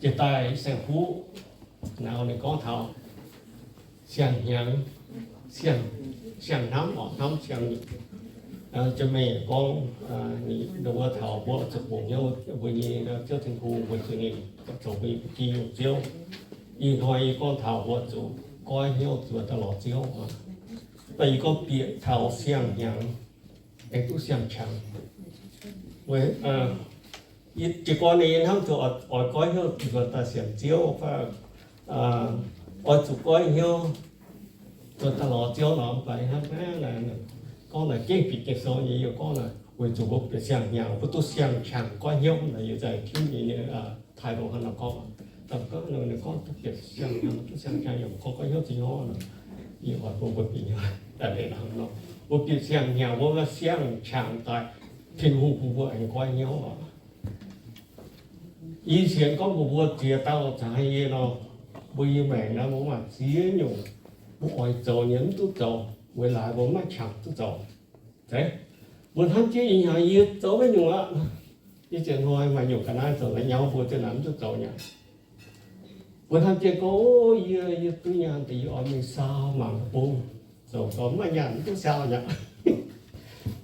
jiex daaih saeng-kuv, naaiv ninh gorngv taux siang-hnyangx, siang, siang-hnamv oc, hnamv siang. Jiex mingh gorngv, ninh wuov taux mbuo zuqc bungx hnyouv mbuo nyei Ziouv Tin-Hungh, weic zuqc ninh zoux mbuo nyei ba'gi nyungc Ziouv. Ih hnoi yie gorngv taux mbuo zuqc goiv hnyouv zuqc daaih lorz Ziouv. Daaih yie gorngv bieqc taux siang-hnyangx, aengx duqv siang-qangx. Jiez gorn ninh hnamv zuqc oix goiv hnyouv zuqc daaih sienx Ziouv fai oix zuqc goiv hnyouv zuqc daaih lorz Ziouv nor, mv baac hnangv naaiv, gorngv naaic gengh bieqc Ging-Sou nyei, yie gorngv naaic weic zuqc mbuo bieqc siang-hnyangx, mbuo duqv siang-qangx goiv hnyouv naaic, yie zai tiuv nyei, nyei title hnangv nor gorngv. Gorngv ninh gorngv duqv bieqc siang-hnyangx, duqv siang-qangx, yie gorngv goiv hnyouv zuqc nor, yie oix bun mbuo bieqc hnyouv daaih leiz hnangv nor. Mbuo bieqc siang-hnyangx, mbuo maaih siang-qangx daaih, Tin-Hungh bun mbuo aengx goiv hnyouv oc. Yie sienx gorngv mbuo, mbuo ziex dauh caux haiz yie nor, mbuo nyei maengc naaiv mbuo maaih ziex nyungc mbuo oix zoux nyei mv duqv zoux, weic laaix mbuo maiv qangx duqv zoux. Mbuo hnamv jienv ih hnyangx yie zoux maiv nyungc aqv. Yie ziouc hnoi maaih nyungc ga'naaiv zoux la'nyauv mbuo ziouc naaic mv duqv zoux nyei. Mbuo hnamv jienv gorngv, o, yie, yie duqv nyaanh deix, yie oix mingh saau mangc bung. Zoux gau mv maaih nyaanh mv duqv saau nyei.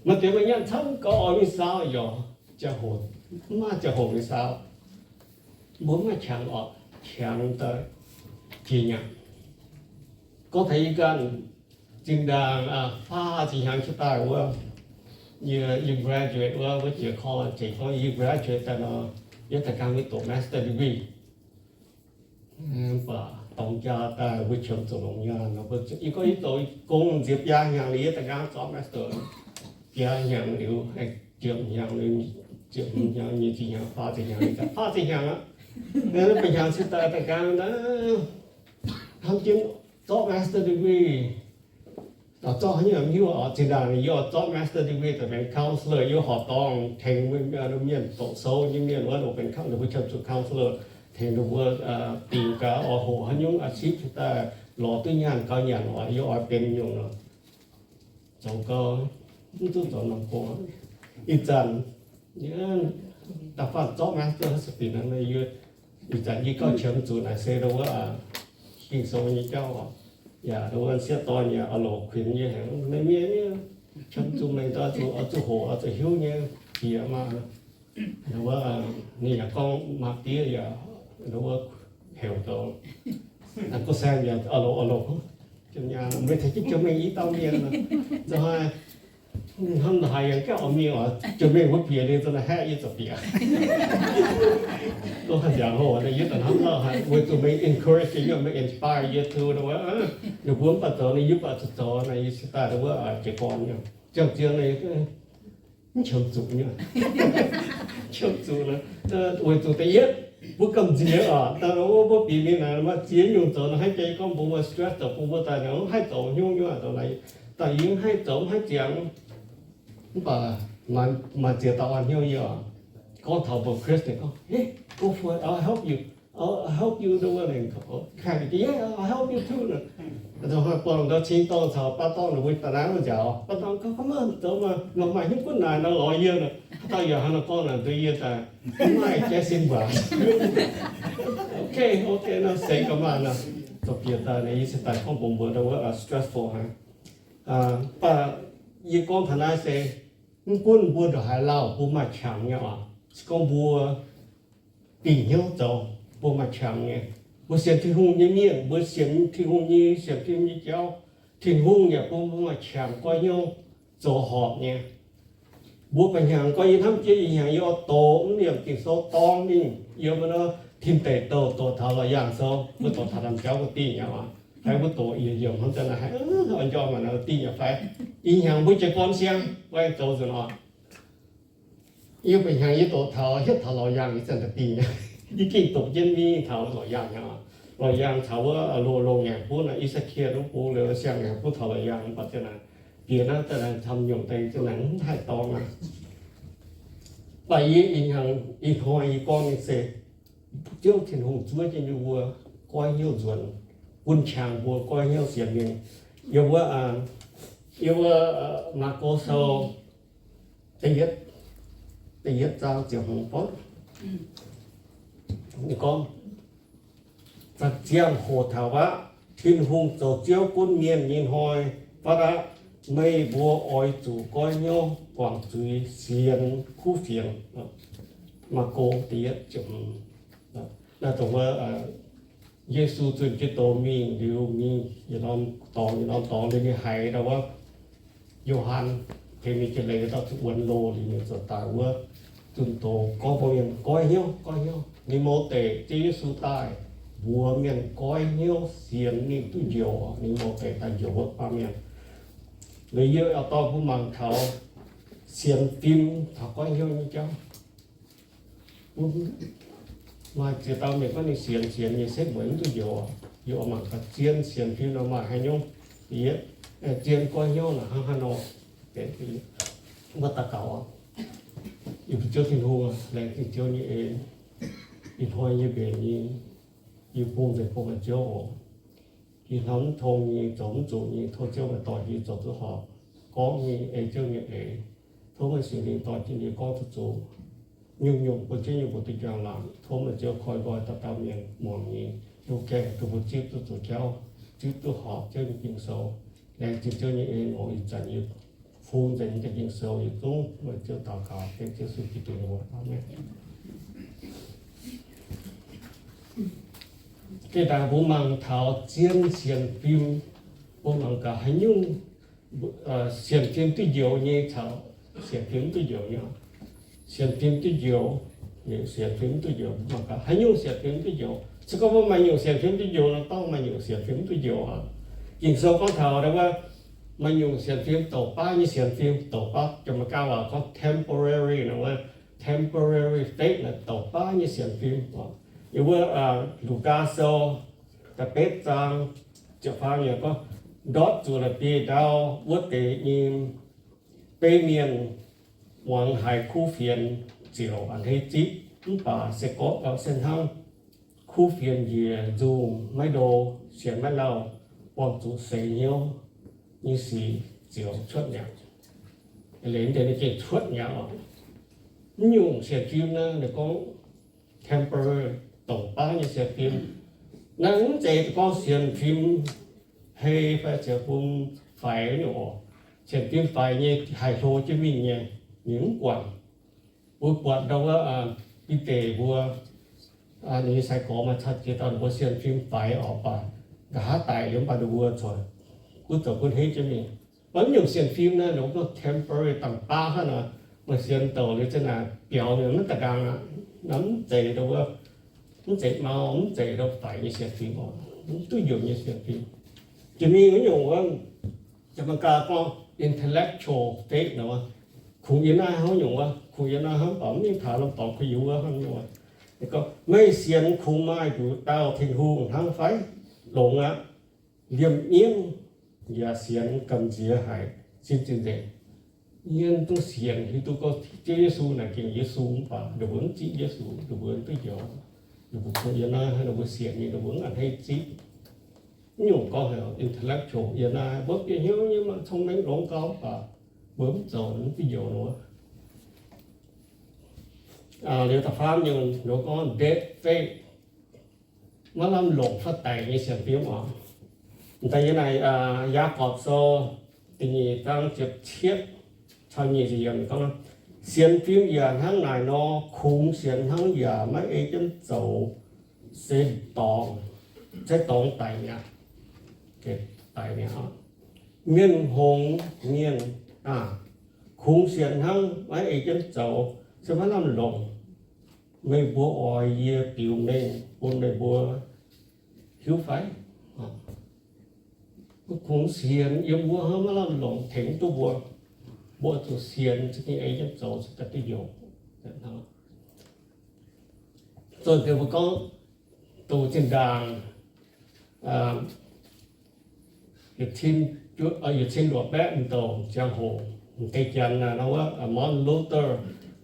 Maaih deix maaih nyaanh camv gau oix mingh saau, yaac ziangh hoc, mv maaih ziangh hoc mingh saau. Mbuo mv maaih qangx oc, qangx daaih jiex nyanc. Gorngv taux yie ganh zinh ndaangc faah ziepc hnyangx jiex daaih wuov, yie, yie graduate wuov, wuov jiex college, gorngv yie graduate daaih nor, yie daaih gan wuov doqc master degree. Mv baac dorng jaa daaih mbuo qiemx zuqc longc nyaanh nor, yie gorngv yie zoux gong nziex biaa hnyangx liuz yie daaih gan zorqv master. Biaa hnyangx liuz, ziepc hnyangx liuz, ziepc hnyangx, nyic ziepc hnyangx, faah ziepc hnyangx, faah ziepc hnyangx aqv. Naaiv ba'hnyangx cingx daaih daaih gan naaiv, hnamv jienv zorqv master degree. Zorqv haaix nyungc mv hiuv oc. Zinh ndaangc yie oix zorqv master degree daaih benx counselor, yie horpc dorngh tengx mienh doqc sou nyei mienh wuov, oix benx coun-, ninh mbuo qiemx zuqc counselor, tengx ninh mbuo dingc gaax oix hoqc haaix nyungc อาชีพ daaih lorz duqv nyaanh gauh nyanc oc. Yie oix benx nyungc nor, zoux gau, mv duqv zoux norm gong. Ih zanc da'faanh zorqv master husband naaiv, ih zanc yie gauh qiemx zuqc naaic se ndau wuov Ging-Sou nyei jauv oc. Yaac ndau wuov sieqv dorn yaac oix loc kuinx yie haic, meih mienh qiemx zuqc meih oix zuqc hoqc oix zuqc hiuv nyei jiex maah. Ndau wuov ninh yaac gorngv maa diev yaac ndau wuov heuc zoux, gu saeng yaac oix loc oix loc, meih tengx jienv jiex mingh i dauh mienh zoux haaix. Hnamv haaix yaac gauh oix mingh oc, jiex mingh wuov bieqc ninh zoux naaiv haeqv yie zoux bieqc. Gorngv haaix ziangx hoc yie daaih hnamv lauh haic, weic zuqc meih encourage yie, meih inspire yie too, ninh mbuo mv baac zoux ninh yie baac zuqc zoux naaic, yie cingx daaih ndau wuov jiez gorn nyei. Ziangh zien naaic mv qiemx zuqc nyei. Qiemx zuqc naaic, weic zuqc da'yietv mbuo gamh nziex oc, daaih wuov mbuo bieqc mingh naaic maaih ziex nyungc zoux naaic, hnangv jiex gorngv mbuo wuov stress zoux bun mbuo daaih naaic mv haih zoux haaix nyungc nyei oc, zoux naaic daaih yie mv haih zoux mv haih ziangx. Mv baac maaih ziex dauh orn hnyouv yie oc, gorngv taux mbuo Christian gorngv, Hey, go for it, I'll help you. I'll help you, ndau wuov ninh, Yeah, I'll help you too. Buo lungh ndau cing dorngh caux baav dorngh ninh mbuo daaih naaiv wuov nziaauc, baav dorngh gorngv, Come on, zoux maah, maaih hnyouv gunv naaic nor lorz yie nor. Haaix dauh yaac hnangv nor gorngv naaic, nduov yie daaih mv maaih jaiv sin mbuoqc. Okay, okay, nor se ga'maah nor, zoux bieqc daaih naaic yie cingx daaih gorngv mbuox mbuo ndau wuov stressful haic. Mv baac yie gorngv taux naaiv se mv gunv mbuo ndongc haaix lauh mbuo maaih qangx nyei oc, se gorngv mbuo dingh hnyouv zoux, mbuo maaih qangx nyei. Mbuo sienx Tin-Hungh nyei mienh, mbuo sienx Tin-Hungh nyei, sienx Tin-Hungh nyei jauv, Tin-Hungh yaac bun mbuo maaih qangx goiv hnyouv zoux horpc nyei. Mbuo ba'hnyangx gorngv yie hnamv jienv ih hnyangx yie oix doqc mv liemh Ging-Sou dorng mingh yiem wuov nor, Tin Deic Douh doqc taux Laauc Yaangh Sou, mbuo doqc taux Naamh Jauv Guoqv Dingh nyei oc. Haiz mbuo doqc yietc yiemc hnangv zanc naaic, haiz oix njormh maaih naaiv dingh nyei fai? Ih hnyangx mbuo jiez gorn siang, mbuo aengx zoux nzunc oc. Yie ba'hnyangx yie doqc taux hietv taux Laauc Yaangh ih zanc da'dingh nyei. Yie gengh doqc jienv mingh taux Laauc Yaangh nyei oc. Laauc Yaangh caux wuov loz longh ngaengc buv naaic, I^saa^kie wuov bung liuz siang-ngaengc buv taux Laauc Yaangh, mv baac ziang naaic bieqc naaiv daaih camv nyungc deix ziang naaic mv haih dorngx aqv. Mv baac yie ih hnyangx ih hnoi yie gorngv nyei se Ziouv Tin-Hungh zuov jienv yie mbuo goiv hnyouv nzuonx, bun qangx mbuo goiv hnyouv sienx ninh. Yiem wuov, yiem wuov Maako Sou da'yietv, da'yietv zaang ziepc hmz gorngv, ninh gorngv, Ziangh hoc taux aqv, Tin-Hungh zoux Ziouv gunv mienh nyei hnoi fatv aqv. Meih mbuo oix zuqc goiv hnyouv guangc zuiz, sienx kuv fienx. Maako da'yietv ziepc hmz. Naaiv dongh wuov, Yesu zunh Giduc mingh liuz, mingh yietc norm dorngx yietc norm dorngx liuz, ninh haiz ndau wuov Yo^han tengx ninh jiex leiz dauh zuqc wuonx loh liuz, ninh ziouc daaih wuov zunh doz gorngv mbuox mienh, goiv hnyouv, goiv hnyouv. Ni^mo^deic, Ziouv Yesu daaih mbuox mienh goiv hnyouv sienx ninh duqv njoux. Ni^mo^deic daaih njoux wuov baamh mienh. Liuz yie oix dorh mbuo mangc taux sienx fim taux goiv hnyouv nyei jauv. Maaih ziex dauh mienh gorngv ninh sienx, sienx nyei setv mueiz mv duqv njoux. Yie oix mangc gaax zien sienx fim nor maaih haaix nyungc. Yie, zien goiv hnyouv naaic hnangv haaix nor. Mbuo daux gaux. Yie mbuo Ziouv Tin-Hungh, laengz zingh Ziouv nyei en. Ih hnoi yie mbenc nyei, yie bung nzengc bung meih Ziouv oc. Yie hnamv mv tong nyei, zoux mv zuqc nyei, tov Ziouv meih dorh yie zoux duqv horpc. Gorngv nyei ei Ziouv nyei eix. Tov meih Singx Lingh dorh jienv yie gorngv duqv zuqc. Nyungc-nyungc bun Ziouv nyei mbuox duqv njang-laangc. Tov meih Ziouv koi nqoi dauh dauh mienh muangx nyei, duqv gaengh duqv mbuo zipv duqv zuqc jauv, zipv duqv horpc Ziouv nyei Ging-Sou. Laengz zingh Ziouv nyei en oc. Ih zanc yie fungx nzengc nyei Ging-Sou yietc zungv meih Ziouv daux gaux dengv Ziouv Yesu Giduc nyei mbuox. Aamen. Deix daaih mbuo mangc taux zien sienx fim, mbuo mangc gaax haaix nyungc sienx fim duqv njoux nyei caux sienx fim mv duqv njoux nyei. Sienx fim duqv njoux, sienx fim mv duqv njoux, mangc gaax haaix nyungc sienx fim mv duqv njoux. Se gorngv mbuo maaih nyungc sienx fim mv duqv njoux nor, dorngc maaih nyungc sienx fim mv duqv njoux aqv. Ging-Sou gorngv taux wuov, maaih nyungc sienx fim douc baav nyei sienx fim, douc baav, Janx-Meigaa waac gorngv temporary nor wuov, temporary faith naaic douc baav nyei sienx fim. Yiem wuov Lugaa Sou da'betv zaang ziepc faam yiemc gorngv, ndortv zuqc la'bieiv-ndau wuov deix nyei beiv mienh muangx haiz kuv fienx ziouc a'hneiv zipv. Mv baac se gorngv se hnangv kuv fienx njiec nzungh maiv ndo, sienx maiv lauh, buangh zuqc seix hnyouv nyei sic ziouc cuotv mi'aqv. Leiz deix ninh gengh cuotv mi'aqv oc. Mv nyungc sienx fim naaiv ninh gorngv temporary, douc baav nyei sienx fim. Naaiv mv zeiz gorngv sienx fim hei fai sienx fim faix nyungc oc. Sienx fim faix nyei haih hlo jienv mingh nyei, ninh mv guangc. Mbuo buatc ndau wuov Bide mbuo, ninh nyei sai-gorx maaih caux jiex dauh ninh mbuo sienx fim faix oc, mv baac nqa'haav daic liuz mv baac ninh mbuo corc gunv zoux gunv henv jienv mingh. Mv baac mv nyungc sienx fim naaiv ninh mbuo gorngv temporary, dangh baav hnangv nor, meih sienx douc liuz zinh naaic biaux mingh maiv da'nqaang aqv. Naaiv mv zeiz ndau wuov, mv zeiz mau, mv zeiz ndau faix nyei sienx fim oc, mv duqv njoux nyei sienx fim. Jiex mingh wuov nyungc wuov, Janx-Meigaa gorngv intellectual faith nor, kungx yiem naaiv hnangv nyungc wuov, kungx yiem naaiv hnangv, mv baac mv mingh taux norm dorngx kuh yiuh wuov hnangv nyungc. Meih sienx kungx maaih nduqc dauh Tin-Hungh hnangv fai? Longx aqv. Liemh nyienv yaac sienx gamh nziex haic, sin zinh nzengc. Yie duqv sienx hiuv duqv gorngv Ziouv Yesu naaic gengh Yesu, mv baac ninh mbuo mv zipv Yesu, ninh mbuo mv duqv njoux. Ninh mbuo kungx yiem naaiv, ninh mbuo sienx nyei, ninh mbuo mv a'hneiv zipv. Mv nyungc gorngv heuc intellectual yiem naaiv, mbuo bieqc hnyouv nyei, maaih cong-mengh longx gau, mv baac mbuo mv zoux, mv duqv njoux nor. Liuz da'faam nyungc, ninh mbuo gorngv dead faith, maiv lamh longc fatv daic nyei sienx fim oc. Daaih yiem naaic Yaagorpc Sou da'nyeic zaang ziepc cietv caux nyic ziepc yiemc gorngv, sienx fim yaac hnangv naaic nor, kungx sienx hnangv yaac maiv ei jienv zoux, se dorngx, se dorngx daic mi'aqv. Daic mi'aqv. Mienh hngongx mienh aah, kungx sienx hnangv maiv ei jienv zoux, se maiv lamh longc. Meih mbuo oix yie biux mengh bun meih mbuo hiuv fai? Mbuo kungx sienx yiem wuov hnangv maiv lamh longc tengx duqv mbuo. Mbuo zuqc sienx za'gengh ei jienv zoux se daaih duqv njoux. Zoux deix mbuo gorngv doqc zinh ndaangc yietc cin luoqc baeqv mingh douc ziangh hoc, m'deix janx nor wuov Martin Luther,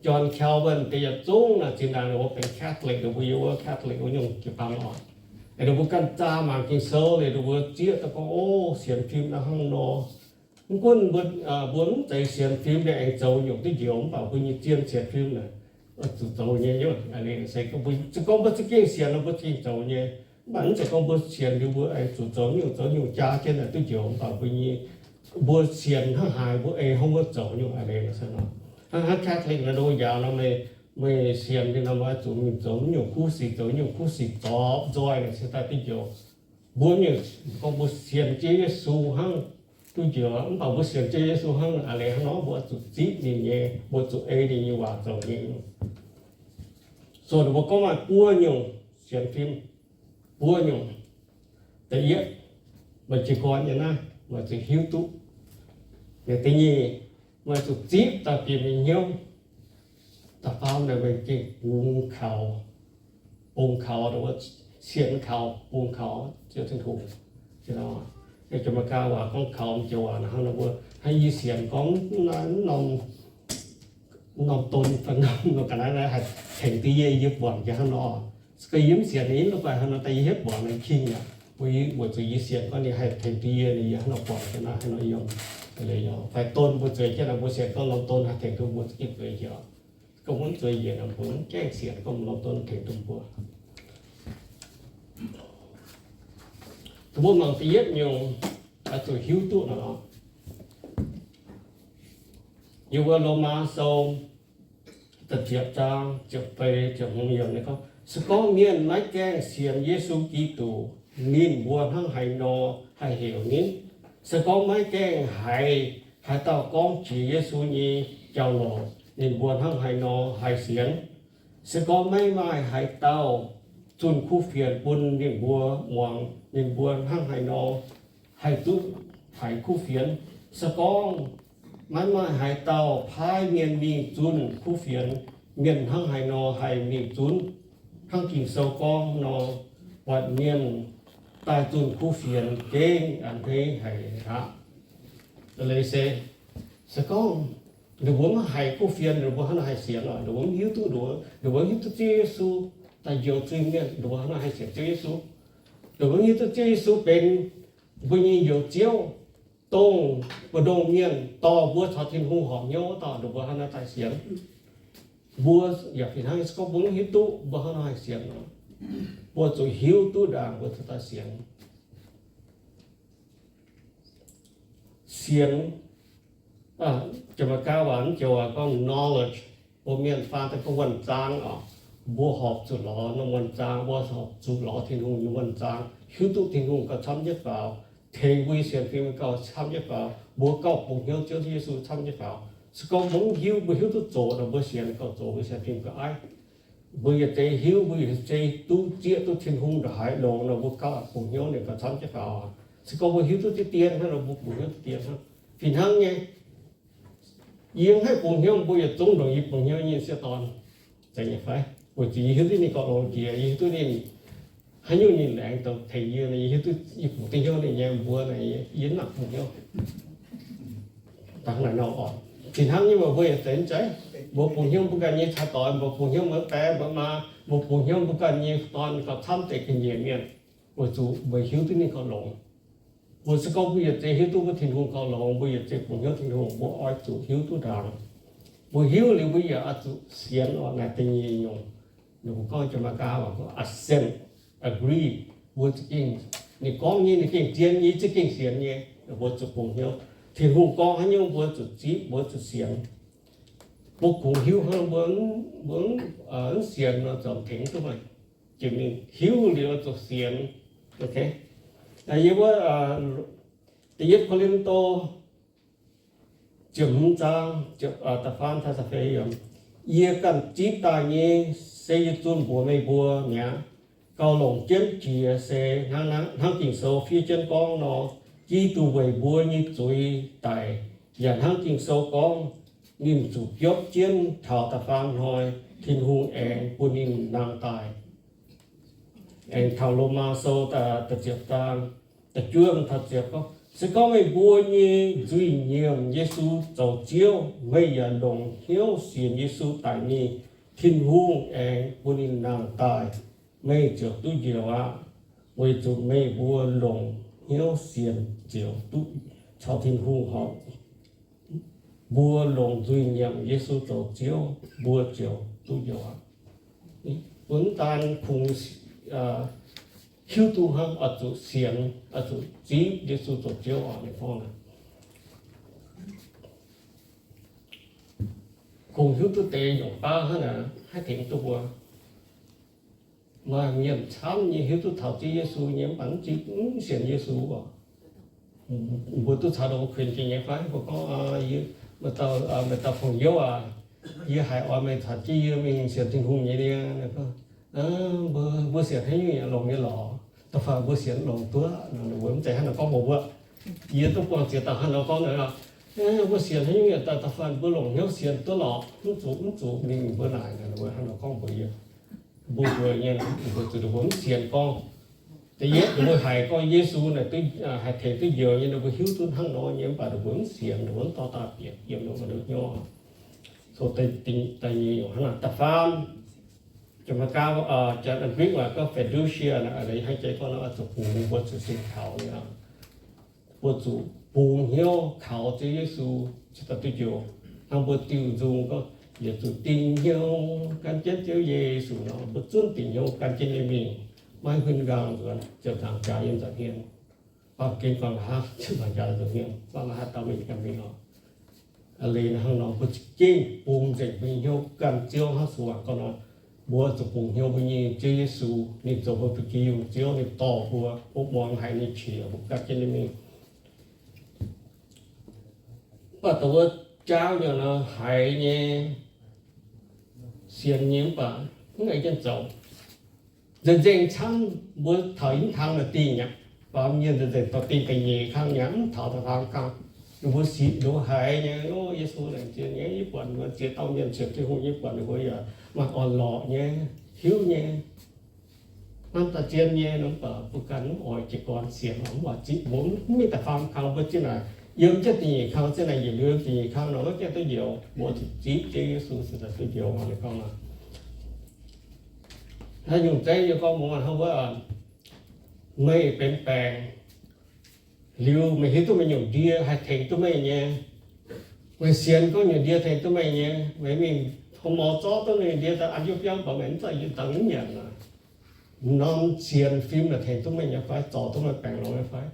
John Calvin deix yietc zungv naaic zinh ndaangc ninh mbuo benx Catholic, ninh mbuo yiem wuov Catholic wuov nyungc jiu-baang oc. Ninh mbuo ganh zaah mangc Ging-Sou liuz ninh mbuo zieqv daaih gorngv, o, sienx fim naaiv hnangv nor. Mv gunv mbuo, mbuo mv zeiz sienx fim nyei aengx zoux nyungc duqv njoux, mv baac mbuo nyei zien sienx fim naaic zuqc zoux nyei. Se gorngv mbuo za'gengh sienx nor mbuo za'gengh zoux nyei. Mv baac mv zeiz gorngv mbuo sienx liuz mbuo aengx zuqc zoux nyungc zoux nyungc jaa jienv naaic duqv njoux, mv baac mbuo nyei, mbuo sienx hnangv haaix mbuo ei hnangv wuov zoux nyungc aqv. Hnangv Catholic naaic, ndoh njaaux nor, meih sienx liuz nor, meih zuqc mingh zoux nyungc kuv sic, zoux nyungc kuv sic zorpc nzoih naaic cingx daaih duqv njoux. Mbuo mienh gorngv mbuo sienx Ziouv Yesu hnangv duqv njoux, mv baac mbuo sienx Ziouv Yesu hnangv aqv, hnangv nor mbuo zuqc zipv ninh nyei, mbuo zuqc ei ninh nyei waac zoux nyei. So mbuo gorngv maaih buo nyungc sienx fim, buo nyungc. Da'yietv, meih jiez gorn nyei naaiv, meih zuqc hiuv duqv. Da'nyeic, meih zuqc zipv daaih bieqc mingh hnyouv. Da'faam naaic, meih gengh bungx kaux, bungx kaux, sienx kaux, bungx kaux Ziouv Tin-Hungh. Jiex mv gaa waac gorngv kaux, jiex waac naaic hnangv nor mbuo hnangv yie sienx gorngv naaiv norm, norm don fai norm ga'naaiv naaiv haih tengx duqv yie, yie buatc jiex hnangv nor. Se gorngv yie mv sienx, yie mv la'guaih hnangv nor daaih yie hietv buatc naaiv king aqv. Mbuo, mbuo zuqc yie sienx gorngv ninh haih tengx duqv yie, ninh yie hnangv nor buatc jienv naaiv hnangv nor yiem. Fai don mbuo zueiz jienv naaic, mbuo sienx gorngv norm don haih tengx duqv mbuo za'gengh zueiz jiex. Gorngv mbuo mv zueiz njiec nor, mbuo mv gaengh sienx gorngv norm don tengx duqv mbuo. Mbuo mangc da'yietv nyungc, oix zuqc hiuv duqv nor, yiem wuov Lomaa Sou da'ziepc zaang ziepc feix ziepc hmz yiemc gorngv, se gorngv mienh maiv gaengh sienx Yesu Giduc, ninh mbuo hnangv haaix nor haih heuc ninh? Se gorngv maiv gaengh haiz haaix dauh gorngv jiex Yesu nyei jauv-louc, ninh mbuo hnangv haaix nor haih sienx? Se gorngv maiv maaih haaix dauh zunh kuv fienx bun ninh mbuo muangx, ninh mbuo hnangv haaix nor haih duqv haiz kuv fienx? Se gorngv maiv maaih haaix dauh paaiv mienh mingh zunh kuv fienx, mienh hnangv haaix nor haih mingh zunv? Hnangv Ging-Sou gorngv nor, buatc mienh daaih zunh kuv fienx gengh a'hneiv haic aqv. Leiz se, se gorngv ninh mbuo maiv haiz kuv fienx, ninh mbuo hnangv nor haih sienx oc? Ninh mbuo mv hiuv duqv, ninh mbuo mv hiuv duqv Ziouv Yesu daaih njoux zuiz-mienh, ninh mbuo hnangv nor haih sienx Ziouv Yesu? Ninh mbuo mv hiuv duqv Ziouv Yesu benx mbuo nyei Njoux Ziouv, dongh mbu'ndongx mienh dorh mbuo caux Tin-Hungh horpc hnyouv wuov dauh, ninh mbuo hnangv nor daaih sienx. Mbuo yaac fih hnangv, se gorngv mbuo mv hiuv duqv, mbuo hnangv nor haih sienx oc? Mbuo zuqc hiuv duqv ndaangc mbuo cingx daaih sienx. Sienx, Jaa-Maa-gaa waac mv joux waac gorngv knowledge. Mbuo mienh faan daaih gorngv wuonh zaang oc. Mbuo horpc zuqc lorz norm wuonh zaang, mbuo horpc zuqc lorz Tin-Hungh nyei wuonh zaang, hiuv duqv Tin-Hungh gauh camv jienv faaux, tengx mbuo nyei sienx fim gauh camv jienv faaux, mbuo gauh bungx hnyouv Ziouv Yesu camv jienv faaux. Se gorngv mbuo mv hiuv, mbuo hiuv duqv zoqc nor, mbuo sienx gauh zoqc, mbuo sienx fim gauh aiv. Mbuo yietc zei hiuv, mbuo yietc zei duqv zieqv duqv Tin-Hungh ndongc haaix longx nor, mbuo gauh bungx hnyouv ninh gauh camv jienv faaux. Se gorngv mbuo hiuv duqv diqv dien hnangv nor, mbuo bungx hnyouv diqv dien hnangv. Fih hnangv nyei, yie mv haih bungx hnyouv mbuo yietc zungv ndongc yie bungx hnyouv nyei sieqv dorn. Zeiz nyei fai? Weic zuqc yie hiuv duqv ninh gauh longx jiex, yie hiuv duqv ninh haaix nyungc ninh laengz daaih tengx yie, yie hiuv duqv yie bungx duqv hnyouv ninh nyei, mbuo naaic yie mv nangc bungx hnyouv. Dangh naaic nor oc. Fih hnangv nyei, mbuo yietc zeiz mv zeiz? Mbuo bungx hnyouv mbuo ganh nyei caux doix, mbuo bungx hnyouv mbuo baeqv mbuo maa, mbuo bungx hnyouv mbuo ganh nyei dorn gauh camv deix ga'nyiec mienh, weic zuqc mbuo hiuv duqv ninh gauh longx. Mbuo se gorngv mbuo yietc zei hiuv duqv mbuo Tin-Hungh gauh longx, mbuo yietc zei bungx hnyouv Tin-Hungh, mbuo oix zuqc hiuv duqv ndaangc. Mbuo hiuv liuz mbuo yaac oix zuqc sienx oc. Naaiv da'nyeic nyungc, ninh mbuo gorngv Jaa-Maa-gaa waac gorngv assent, agree. Mbuo za'gengh, ninh gorngv nyei ninh gengh zien nyei, za'gengh sienx nyei, mbuo zuqc bungx hnyouv. Tin-Hungh gorngv haaix nyungc mbuo zuqc zipv, mbuo zuqc sienx. Mbuo kungx hiuv hnangv mbuo, mbuo mv sienx nor, zoux tengx duqv maaih jiex mingh. Hiuv liuz zuqc sienx. Yiem wuov Da'yietv Ko^lin^to ziepc hmz zaang, da'faam taux da'feix yiemc, yie ganh zipv daaih nyei, se yie zunh mbuox meih mbuo mi'aqv. Gauh longc jienv jiex se hnangv Ging-Sou fiev jienv gorngv nor, Giduc weic mbuo nyei zuiz daic, yaac hnangv Ging-Sou gorngv, ninh zuqc biopv jienv taux da'faam hnoi, Tin-Hungh aengx bun ninh nangh daaih. Aengx taux Lomaa Sou da'ziepc zaang, da'juov taux ziepc gorngv, se gorngv meih mbuo nyei nzuih nyiemc Yesu zoux Ziouv, meih yaac longc hnyouv sienx Yesu daic mingh, Tin-Hungh aengx bun ninh nangh daaih, meih ziouc duqv njoux aqv. Weic zuqc meih mbuo longc hnyouv sienx ziouc duqv caux Tin-Hungh horpc. Mbuo longc nzuih nyiemc Yesu zoux Ziouv, mbuo ziouc duqv njoux aqv. Mbuo mv daan kungx, aa, hiuv duqv hnangv oix zuqc sienx, oix zuqc zipv Yesu zoux Ziouv oc. Ninh gorngv naaic, kungx hiuv duqv deix nyungc baav hnangv naaic haih tengx duqv mbuo. Maaih mienh camv nyei hiuv duqv taux Ziouv Yesu nyei mv baac mv zipv, mv sienx Yesu oc. Mbuo duqv caux ninh kuinx jiex nyei fai? Mbuo gorngv, maaih dauh, maaih dauh fongc youv aac, yie haiz oix meih caux jienv yie mingh sienx Tin-Hungh nyei niaa. Mbuo, mbuo sienx haaix nyungc yaac longx nyei lorqc. Da'faanh mbuo sienx longx duqv. Ninh mbuo mv zeiz hnangv naaiv gorngv mbuox mbuo. Yie duqv buangh ziex dauh hnangv nor gorngv naaic, mbuo sienx haaix nyungc yaac daaih, da'faanh mbuo longc hnyouv sienx duqv lorqc, mv zuqc, mv zuqc mingh mbuo naaic. Ninh mbuo hnangv nor gorngv mbuox yie. Mbuo mbuox nyei, mbuo zuqc ninh mbuo mv sienx gorngv. Da'yietv ninh mbuo haiz gorngv Yesu naaic duqv, haih tengx duqv njoux nyei, ninh mbuo hiuv duqv hnangv nor nyei, mv baac ninh mbuo mv sienx, ninh mbuo mv dorh daaih bieqc yiem ninh mbuo nyei hnyouv. Da'nyeic nyungc hnangv naaic. Da'faam, janx-Meigaa, janx-Anggric waac gorngv fiducia, hnangv jiex gorngv nor oix zuqc bungx, mbuo zuqc sin kaux nyei. Mbuo zuqc bungx hnyouv kaux Ziouv Yesu cingx daaih duqv njoux. Hnangv mbuo diuh nzung gorngv, yietc zuqc dingc hnyouv gan jienv Ziouv Yesu nor, mbuo zunv dingc hnyouv gan jienv ninh mingh, maiv huin nqaang nzuonx, ziepc nzaangc jaax yiem nza'hmien. Baamh gen guangc nqa'haav ziepc nzaangc jaax nza'hmien, guangc nqa'haav dauh mingh gan mingh nor. Aa, liuz hnangv nor mbuo za'gengh bungx nzengc mbuo nyei hnyouv gan Ziouv hnangv Sou waac gorngv nor, mbuo zuqc bungx hnyouv mbuo nyei Ziouv Yesu, ninh zoux mbuo ba'gi yungh Ziouv, ninh dorh mbuo, mbuo muangx haiz ninh qiex, mbuo gan jienv ninh mingh. Mv baac dongh wuov jaauv nyei nor, haiz nyei, sienx nyei, mv baac mv ei jienv zoux. Nzengc-nzengc camv mbuo taux ih kang la'dingh aqv. Baamh mienh nzengc-nzengc dorh dingh da'nyeic kang nyei, mv taux da'faam kang. Ninh mbuo sienx, ninh mbuo haiz nyei, o, Yesu laengz zingh nyei, yie buatc mbuo ziex dauh mienh sienx Tin-Hungh, yie buatc ninh mbuo yaac maaih orn-lorqc nyei, hiuv nyei, hnamv daaih zien nyei, mv baac mbuo ganh mv oix jiez gorn sienx, mv oix zipv. Mbuo mv mingh da'faam kang, mbuo zinh naaic yiem jienv da'nyeic kang, zinh naaic yietc liuz da'nyeic kang nor, maiv gaengh duqv njoux. Mbuo zuqc zipv Ziouv Yesu cingx daaih duqv njoux. Ninh gorngv naaic, haaix nyungc zeiv yie gorngv mbuox hnangv wuov, meih benx baengc liuz, meih hiuv duqv meih nyungc ndie haih tengx duqv meih nyei. Meih sienx gorngv nyungc ndie tengx duqv meih nyei, meih mingh horqc mor zorqv duqv meih nyungc ndie daaih an jienv biauv, mv baac meih mv zauh yie dangh mv nyanc aqv. Norm sienx fim naaic tengx duqv meih nyei fai? Zorc duqv meih baengc longx nyei fai?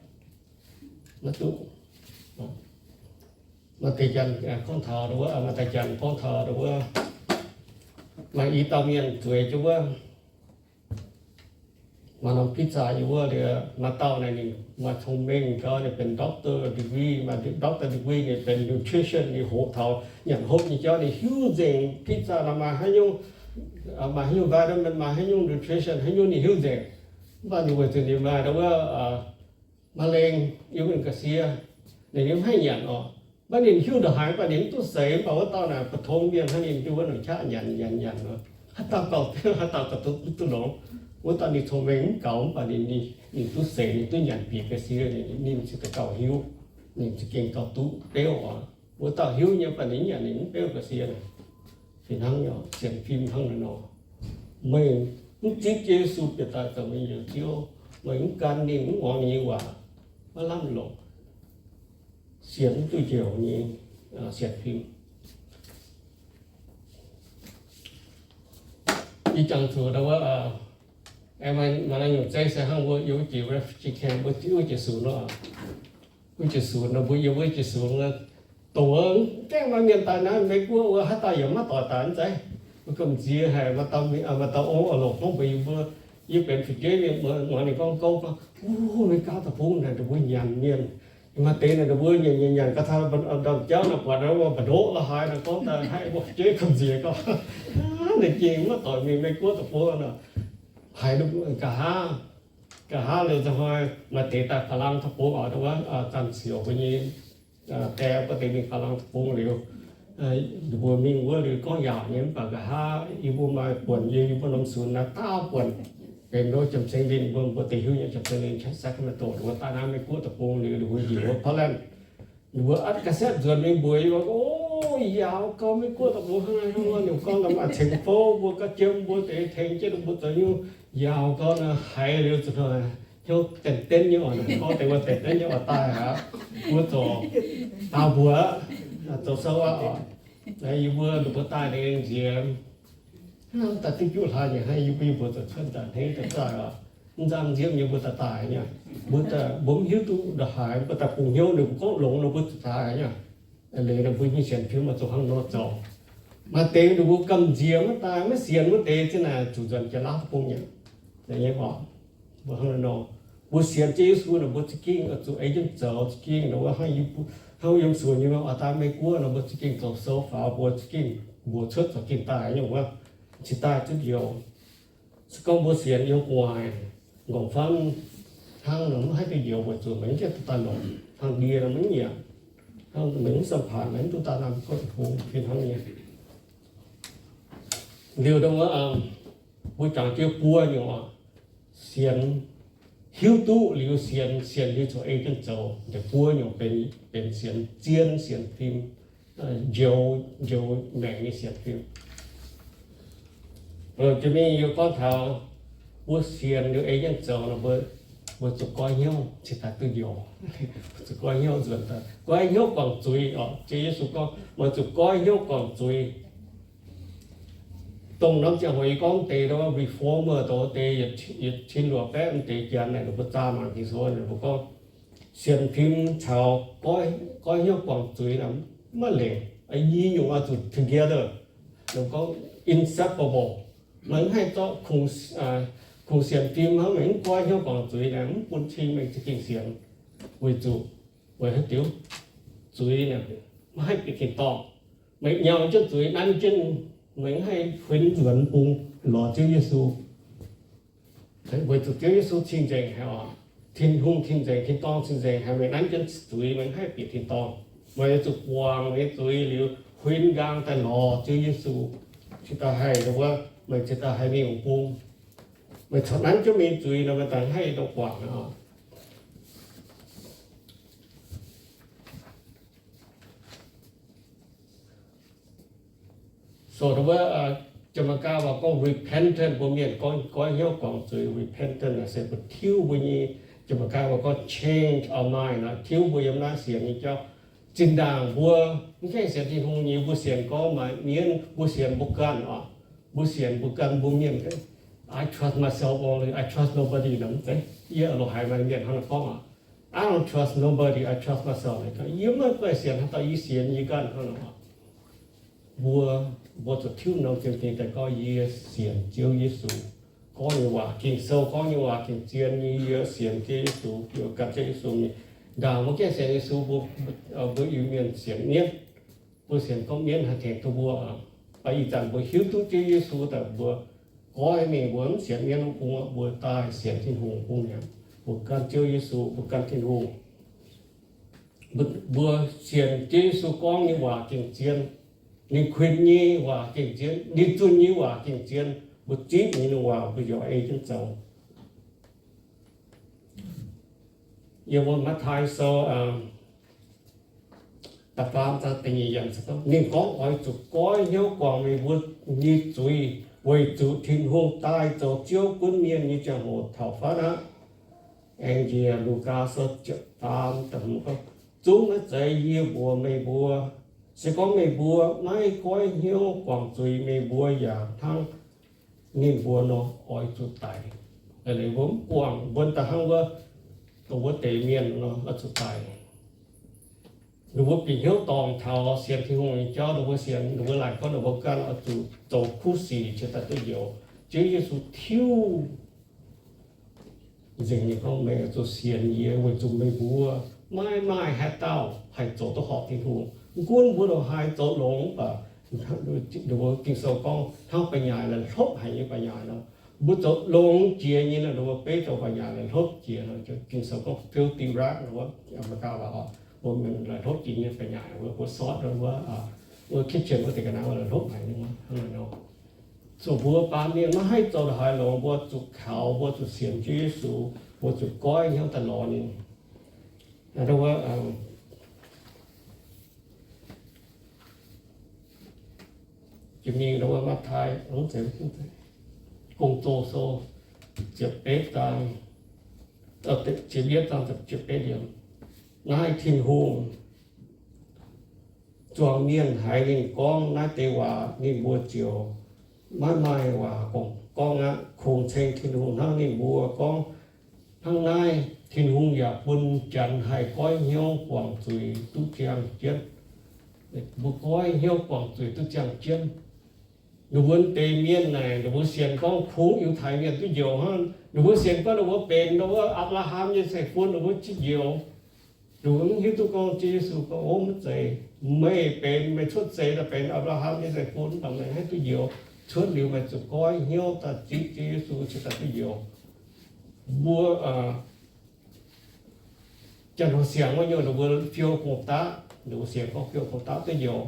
Maiv duqv. Maaih deix janx gorngv taux wuov, maaih deix janx gorngv taux wuov, maaih i dauh mienh zueiz jienv wuov, maaih norm pizza yiem wuov liuz, maaih dauh naaic ninh maaih cong-mengh gau, ninh benx doctor degree, maaih doctor degree, ninh benx nutrition, ninh hoqc taux nyanc hopv nyei jauv, ninh hiuv nzengc pizza naaic maaih haaix nyungc, maaih haaix nyungc vitamin, maaih haaix nyungc nutrition, haaix nyungc ninh hiuv nzengc. Mv baac ninh weic zuqc ninh maaih wuov มะเร็ง yiem ninh ga'sie, ninh mv haih nyanc oc. Mv baac ninh hiuv ndongc haaix, mv baac ninh mv duqv seix. Mv baac wuov dauh naaic ปฐม mienh hnangv, ninh duqv wuov nongc qaqv nyanc nyanc nyanc nor, haaix dauh gauh, haaix dauh gauh duqv, duqv longx. Wuov dauh ninh cong-mengh mv gaux, mv baac ninh, ninh duqv seix, ninh duqv nyanc bieqc ga'sie, ninh cingx daaih gauh hiuv, ninh za'gengh gauh duqv beuv oc. Wuov dauh hiuv nyei, mv baac ninh nyanc ninh mv beuv ga'sie. Fih hnangv nyei, sienx fim hnangv naaiv nor. Meih mv zipv Yesu bieqc daaih zoux meih nyei Ziouv, meih mv gan ninh, mv muangx ninh nyei waac, maiv lamh longc. Sienx mv duqv njoux nyei sienx fim. Ih jangx zuqc wuov, maaih nyungc zeiv se hnangv mbuo yiem wuov jiex refugee camp, mbuo wuov jiex sunx nor, wuov jiex sunx nor, mbuo yiem wuov jiex sunx nor, dongh wuov gaengh maaih mienh daaih naaiv Meiv Guoqv wuov, haaix dauh yaac maiv doic daaih mv zeiz. Mbuo gamh nziex haic, maaih dauh, maaih dauh ong oix longc gorngv mbuox yie mbuo, yie benx fu'jueiv mienh, mbuo muangx ninh gorngv gouv gorngv, Wuov, Meiv Guoqv deic-bung naaic ninh mbuo nyanc mienh. Maaih deix naaic ninh mbuo nyanc nyanc nyanc ga'tau, ndorm jauv naaic buatc wuov mbu'ndongx la'haaix naaic gorngv daaih haiz mbuo fu'jueiv gamh nziex gorngv, Naaiv gengh maiv doic mingh Meiv Guoqv deic-bung nor. Haiz nqa'haav, nqa'haav liuz nzunc hnoi maaih deix daaih Faalaang deic-bung oc, wuov Zanh Siouc mbuo nyei die mbuo deix mingh Faalaang deic-bung liuz, ninh mbuo mingh wuov liuz gorngv yaauc nyei, mv baac nqa'haav yie mbuo maaih buonc, yie mbuo norm sunx naaiv daauh buonc, benx ndo Janx-Cing Linh mbuo, mbuo deix hiuv nyei Janx-Cing Linh Sacramento, ninh mbuo daaih naaiv Meiv Guoqv deic-bung liuz, ninh mbuo njiec wuov Portland, ninh mbuo atv ga'setv nzuonx mingh mbuox yie mbuo, O, yaauc gau, Meiv Guoqv deic-bung hnangv naaiv, ninh mbuo gorngv maaih ceng fouv mbuo ga'jiem mbuo deix tengx jienv ninh mbuo zoux nyungc, yaauc gau naaic. Haiz liuz zuqc hnyouv denv denv nyei oc, ninh mbuo gorngv deix wuov denv denv nyei oc, daaih aqv. Mbuo zoux daauh mbuox, zoux sou aqv oc. Yie mbuo ninh mbuo daaih nziex, daaih diuv juqv hlaax nyei hnangv, yie mbuo, yie mbuo zoux cuotv nzangc hneiv daaih oc. mv nzangv nziepv nyei mbuo daaih daaih nyei. Mbuo daaih mbuo mv hiuv duqv ndongc haaix, mbuo daaih bungx hnyouv ninh mbuo gorngv longx nor mbuo zuqc daaih nyei. Leiz nor mbuo nyei sienx fim oix zuqc hnangv nor zoux. Maaih deix ninh mbuo gamh nziex maiv daaih, maiv sienx wuov deix zinh naaic zuqc nzuonx jaax-lauv bung nyei. Mbuo hnangv nor, mbuo sienx Ziouv Yesu nor mbuo za'gengh oix zuqc ei jienv zoux za'gengh nor, hnangv yiem suonc nyei oix daaih Meiv Guoqv nor mbuo za'gengh zoux sou faaux, mbuo za'gengh mbuox cuotv zoux gengh daaih nyei wuov, cingx daaih duqv njoux. Se gorngv mbuo sienx yiem gu'nguaaic, nqorngv-famv hnangv nor maiv haih duqv njoux weic zuqc meih mv gaengh duqv daaih longc. Hnangv ndie nor maiv nyanc, hnangv meih mv samx paanx, meih mv duqv daaih naaic mv goiv hungx fih hnangv nyei. Liuz dongh wuov, mbuo jangx jienv buo nyungc oc. Sienx, hiuv duqv liuz sienx, sienx liuz zuqc ei jienv zoux. Deix buo nyungc benx, benx sienx zien sienx fim, njoux, njoux maengc nyei sienx fim. Jiex mingh yie gorngv taux mbuo sienx liuz ei jienv zoux nor, mbuo, mbuo zuqc goiv hnyouv cingx daaih duqv njoux. Zuqc goiv hnyouv nzuonx daaih, goiv hnyouv guangc zuiz oc. Ziouv Yesu gorngv meih zuqc goiv hnyouv guangc zuiz. Dongh norm ziangh hoc yie gorngv deix reformer dongh deix yietc cin luoqc baeqv deix janx naaic, ninh mbuo zaah mangc Ging-Sou, ninh mbuo gorngv sienx fim caux goiv hnyouv guangc zuiz naaic maiv lengc. I nyungc oix zuqc together. Ninh gorngv inseparable. Meih mv haih zorqv kungx sienx fim hnangv, meih mv goiv hnyouv guangc zuiz naaic, mv bun cing meih za'gengh sienx. Weic zuqc, weic haaix diuc? Zuiz naaic maiv haih bieqc tin-dorngh. Meih nyau jienv zuiz, nanv jienv, meih mv haih huin nzuonx bung lorz Ziouv Yesu. Weic zuqc Ziouv Yesu cing-nzengc haic oc. Tin-Hungh cing-nzengc, tin-dorngh cing-nzengc haic, meih nanv jienv zuiz, meih mv haih bieqc tin-dorngh. Meih zuqc guangc meih nyei zuiz liuz, huin nqaang daaih lorz Ziouv Yesu. Cingx daaih haih, wuov, meih cingx daaih haih mingh bung. Meih corc nanv jienv meih nyei zuiz nor, meih daaih haih ndongc guangc oc. So wuov, Janx-Meigaa waac gorngv repentance, mbuo mienh gorngv goiv hnyouv guangc zuiz. Repentance naaic se mbuo tiuv mbuo nyei, Janx-Meigaa waac gorngv change our mind nor, tiuv mbuo yiem naaiv sienx nyei jauv. Zinh ndaangc mbuo mv gaengh sienx Tin-Hungh nyei, mbuo sienx gorngv maaih mienv, mbuo sienx mbuo ganh oc. Mbuo sienx mbuo ganh, mbuo mienh, I trust myself only, I trust nobody nor, mv zeiz. Yie loz-haiz maaih mienh hnangv naaiv gorngv oc. I don't trust nobody, I trust myself. Yie maiv guaih sienx haaix dauh, yie sienx yie ganh hnangv nor. Mbuo, mbuo zuqc tiuv norm zingh dingh daaih gorngv yie sienx Ziouv Yesu gorngv nyei waac. Ging-Sou gorngv nyei waac gengh zien nyei. Yie sienx Ziouv Yesu, yie ganh Ziouv Yesu mingh. Ndaangc mbuo gaengh sienx Yesu, mbuo, mbuo Iu-Mienh sienx mienv. Mbuo sienx gorngv mienv haih tengx duqv mbuo. Mv baac ih zanc mbuo hiuv duqv Ziouv Yesu daaih, mbuo goiv mingh, mbuo mv sienx mienv bung, mbuo daaih sienx Tin-Hungh bung mi'aqv. Mbuo gan Ziouv Yesu, mbuo gan Tin-Hungh. Mbuo sienx Ziouv Yesu gorngv nyei waac gengh zien. Ninh kuinx nyei waac gengh zien, ninh zunh nyei waac gengh zien. Mbuo zipv ninh nyei waac, mbuo yaac ei jienv zoux. Yiem wuov Matv^taai Sou da'faam zaang da'nyeic yiemc, ninh gorngv, oix zuqc goiv hnyouv guangc meih mbuo nyei zuiz, weic zuqc Tin-Hungh daaih zoux Ziouv gunv mienh nyei ziangh hoc taux fatv aqv. Aengx njiec Lugaa Sou ziepc faam da'hmz gorngv, zungv naaiv zeiz yie mbuox meih mbuo, se gorngv meih mbuo maiv goiv hnyouv guangc zuiz, meih mbuo yaac hnangv ninh mbuo nor oix zuqc daic. Leiz mbuo mv guangc, mbuo daaih hnangv wuov, dongh wuov deix mienh nor oix zuqc daic. Ninh mbuo bieqc hnyouv dorngc taux sienx Tin-Hungh nyei jauv, ninh mbuo sienx, ninh mbuo laaic gorngv ninh mbuo ganh oix zuqc zoux kuv sic cingx daaih duqv njoux. Ziouv Yesu tiuv nzengc nyei gorngv, meih oix zuqc sienx yie weic zuqc meih mbuo maiv maaih haaix dauh haih zoux duqv horpc Tin-Hungh. Mv gunv mbuo ndongc haaix zoux longx, mv baac ninh mbuo Ging-Sou gorngv hnangv ba'nyaaic la'hlopv haic nyei ba'nyaaic nor. Mbuo zoux longx jiex nyei nor, ninh mbuo beiv zoux ba'nyaaic la'hlopv jiex nor. Ging-Sou gorngv filthy rag nor, America waac oc, mbuo mienh la'hlopv jiex nyei ba'nyaaic, mbuo, mbuo sortv wuov, wuov kitchen wuov deix ga'naaiv la'hlopv haic nyei hnangv nor. So mbuo baamh mienh maiv haih zoux ndongc haaix longx, mbuo zuqc kaux, mbuo zuqc sienx Ziouv Yesu, mbuo zuqc goiv hnyouv daaih lorz ninh. Jiex mingh wuov Matv^taai, Gong-Zoh Sou ziepc betv zaang, ziepc yietv zaang ziepc betv yiemc. Naaiv Tin-Hungh zuangx mienh haiz ninh gorngv naaiv deix waac, ninh mbuo ziouc maiv maaih waac gorngv. gorngv aqv, kungx ceng Tin-Hungh hnangv ninh mbuo gorngv. Hnangv naaiv Tin-Hungh yaac bun janx haih goiv hnyouv guangc zuiz duqv ziangh jienv. Mbuo goiv hnyouv guangc zuiz duqv ziangh jienv. Ninh mbuo deix mienh naaic, ninh mbuo sienx gorngv kungx Yiutai Mienh duqv njoux hnangv. Ninh mbuo sienx gorngv ninh mbuo benx ninh mbuo Apc^laa^ham nyei zeiv-fun, ninh mbuo duqv njoux. Ninh mbuo mv hiuv duqv gorngv Ziouv Yesu gorngv, Ov, mv zeiz. Meih benx, meih cuotv seix daaih benx Apc^laa^ham nyei zeiv-fun, dongh meih haih duqv njoux. Cuotv liuz meih zuqc goiv hnyouv daaih zipv Ziouv Yesu cingx daaih duqv njoux. Mbuo janx-hoc siangx wuov nyungc, ninh mbuo fiou gong-daqv, ninh mbuo sienx gorngv fiou gong-daqv duqv njoux.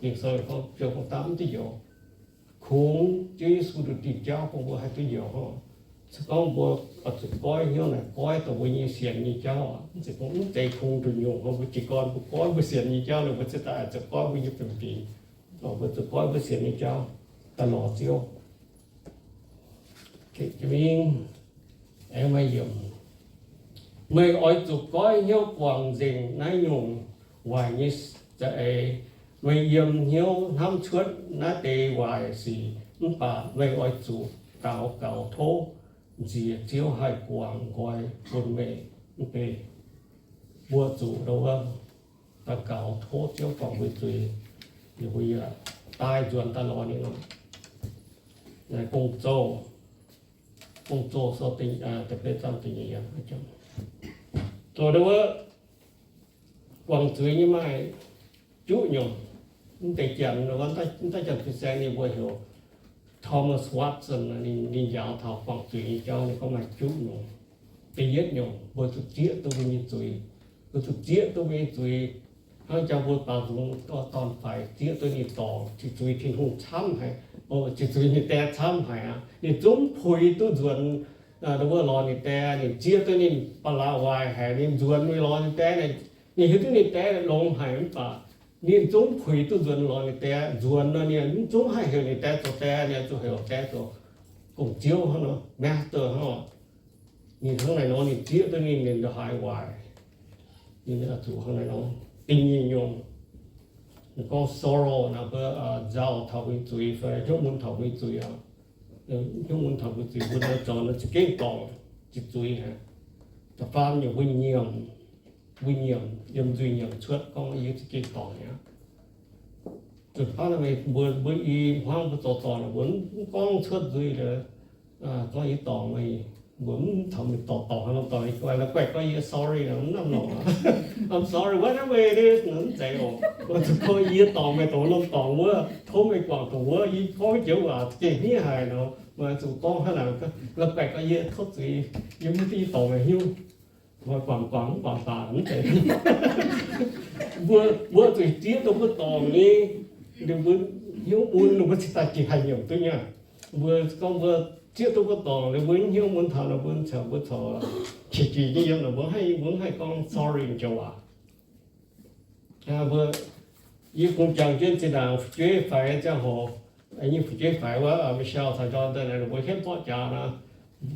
Ging-Sou gorngv fiou gong-daqv mv duqv njoux. Kungx Ziouv Yesu nduqc diuh jauv bun mbuo haih duqv njoux. Se gorngv mbuo oix zuqc goiv hnyouv naaic, goiv dongh mbuo nyei sienx nyei jauv. Mv zeiz kungx, mv zeiz kungx nduqc nyungc, mbuo jiez gorn mbuo goiv mbuo sienx nyei jauv liuz, mbuo ziouc daaih zuqc goiv mbuo nyei fiem-fingx, mbuo zuqc goiv mbuo sienx nyei jauv daaih lorz Ziouv. Meih oix zuqc goiv hnyouv guangc nzengc naaiv nyungc waaic nyei za'eix. Meih yiem hnyouv hnamv cuotv naaiv deix waaic sic, mv baac meih oix zuqc daux gaux tov nziex Ziouv haih guangc nqoi bun meih. Mv baac mbuo zuqc daux gaux tov Ziouv guangc mbuo zuiz, ninh mbuo yaac daaih nzuonx daaih lorz ninh. Gong-Zoh, Gong-Zoh sou da'betv zaang da'nyeic yiemc. Zoux ndau wuov guangc zuiz nyei maaih juqv nyungc. Mv deix janx, mv daaih janx-fin-saeng ninh mbuo heuc Thomas Watson, ninh njaaux taux guangc zuiz nyei jauv, ninh gorngv maaih juqv nyungc. Da'yietv nyungc, mbuo zuqc zieqv duqv mbuo nyei zuiz. Mbuo zuqc zieqv duqv mbuo nyei zuiz. Hnangv jang mbuo baaux nzung dorn-faix zieqv duqv ninh dorngc, ziqc zuiz Tin-Hungh camv haic, ziqc zuiz ninh dae camv haic aqv. Ninh zungv puix duqv nzuonx, wuov lorz ninh dae, ninh zieqv duqv ninh ba'laqc waaic haic, ninh nzuonx mingh lorz ninh dae, ninh hiuv duqv ninh dae longx haic mv baac ninh zungv puix duqv nzuonx lorz ninh dae. Nzuonx nor ninh mv zungv haih heuc ninh dae zoux dae, ninh zuqc heuc dae zoux gong-ziouv hnangv nor, master hnangv. Ninh hnangv naaiv nor ninh zieqv duqv ninh, ninh ndongc haaix waaic, ninh zuqc hnangv naaiv nor. Da'nyeic nyungc, ninh gorngv sorrow naaic, mbuo nzauh taux mbuo nyei zuiz fai hnyouv mun taux mbuo nyei zuiz aqv. Hnyouv mun taux mbuo zuiz, mbuo nor zoux nor za'gengh dorngc, ziqc zuiz aqv. Da'faam nyungc mbuo nyiemc, mbuo nyiemc, yiem nzuih nyiemc cuotv gorngv yie za'gengh dorngc aqv. Zuqc baav mbuo, mbuo i hmuangv mbuo zoux dorngc, mbuo mv gorngv cuotv nzuih, gorngv yie dorngc meih, mbuo mv taux mingh dorngc, dorngc haaix nor dorngc, la'guaih gorngv yie sorry nor, mv norm longc. I'm sorry, whatever it is, mv zeiz oc. Mbuo zuqc gorngv yie dorngc meih dongh norm dorngc wuov, tov meih guangc dongh wuov, yie gorngv joux waac gengh hniev haic nor, meih zuqc gorngv hnangv naaic, la'guaih gorngv yie tov zuiz, yie mv duqv dorngc meih hnyouv. Mbuo guangc guangc mv guangc baac mv zeiz. Mbuo, mbuo zuqc zieqv duqv mbuo dorngc nyei, ninh mbuo hnyouv mun ninh mbuo cingx daaih jiex haih nyiemc duqv nyei. Mbuo gorngv mbuo zieqv duqv mbuo dorngc, ninh mbuo hnyouv mun taux nor mbuo corc, mbuo corc qiex jiez nyei yiem nor mbuo haih, mbuo mv haih gorngv sorry joux waac. Mbuo, yie kungx jangx jienv zinh ndaangc fu'jueiv faix ziangh hoc, nyei fu'jueiv faix wuov, Michelle caux Jonathan naaic, ninh mbuo hietv mborqv jaax nor,